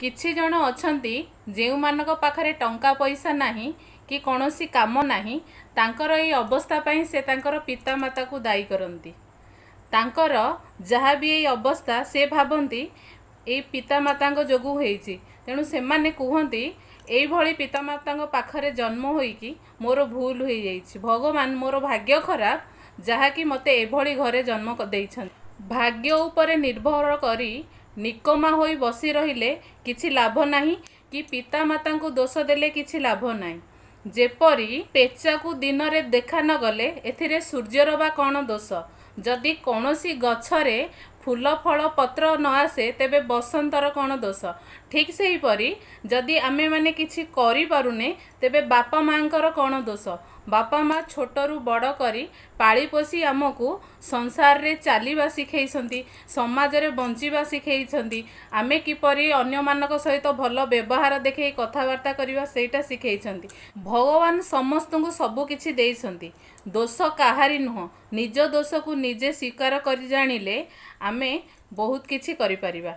କିଛି ଜଣ ଅଛନ୍ତି ଯେଉଁମାନଙ୍କ ପାଖରେ ଟଙ୍କା ପଇସା ନାହିଁ କି କୌଣସି କାମ ନାହିଁ, ତାଙ୍କର ଏଇ ଅବସ୍ଥା ପାଇଁ ସେ ତାଙ୍କର ପିତାମାତାକୁ ଦାୟୀ କରନ୍ତି। ତାଙ୍କର ଯାହା ବି ଏଇ ଅବସ୍ଥା, ସେ ଭାବନ୍ତି ଏଇ ପିତାମାତାଙ୍କ ଯୋଗୁଁ ହେଇଛି। ତେଣୁ ସେମାନେ କୁହନ୍ତି, ଏଇଭଳି ପିତାମାତାଙ୍କ ପାଖରେ ଜନ୍ମ ହୋଇକି ମୋର ଭୁଲ ହୋଇଯାଇଛି, ଭଗବାନ, ମୋର ଭାଗ୍ୟ ଖରାପ, ଯାହାକି ମୋତେ ଏଭଳି ଘରେ ଜନ୍ମ ଦେଇଛନ୍ତି। ଭାଗ୍ୟ ଉପରେ ନିର୍ଭର କରି ନିକମା ହୋଇ ବସି ରହିଲେ କିଛି ଲାଭ ନାହିଁ କି ପିତାମାତାଙ୍କୁ ଦୋଷ ଦେଲେ କିଛି ଲାଭ ନାହିଁ। ଯେପରି ପେଚାକୁ ଦିନରେ ଦେଖା ନ ଗଲେ ଏଥିରେ ସୂର୍ଯ୍ୟର ବା କ'ଣ ଦୋଷ? ଯଦି କୌଣସି ଗଛରେ ଫୁଲ, ଫଳ, ପତ୍ର ନ ଆସେ, ତେବେ ବସନ୍ତର କ'ଣ ଦୋଷ? ଠିକ୍ ସେହିପରି ଯଦି ଆମେମାନେ କିଛି କରିପାରୁନେ, ତେବେ ବାପା ମାଆଙ୍କର କ'ଣ ଦୋଷ? ବାପା ମା ଛୋଟରୁ ବଡ଼ କରି ପାଳି ପୋଷି ଆମକୁ ସଂସାରରେ ଚାଲିବା ଶିଖେଇଛନ୍ତି, ସମାଜରେ ବଞ୍ଚିବା ଶିଖେଇଛନ୍ତି, ଆମେ କିପରି ଅନ୍ୟମାନଙ୍କ ସହିତ ଭଲ ବ୍ୟବହାର ଦେଖେଇ କଥାବାର୍ତ୍ତା କରିବା ସେଇଟା ଶିଖେଇଛନ୍ତି। ଭଗବାନ ସମସ୍ତଙ୍କୁ ସବୁ କିଛି ଦେଇଛନ୍ତି, ଦୋଷ କାହାରି ନୁହଁ। ନିଜ ଦୋଷକୁ ନିଜେ ସ୍ୱୀକାର କରି ଜାଣିଲେ ଆମେ ବହୁତ କିଛି କରିପାରିବା।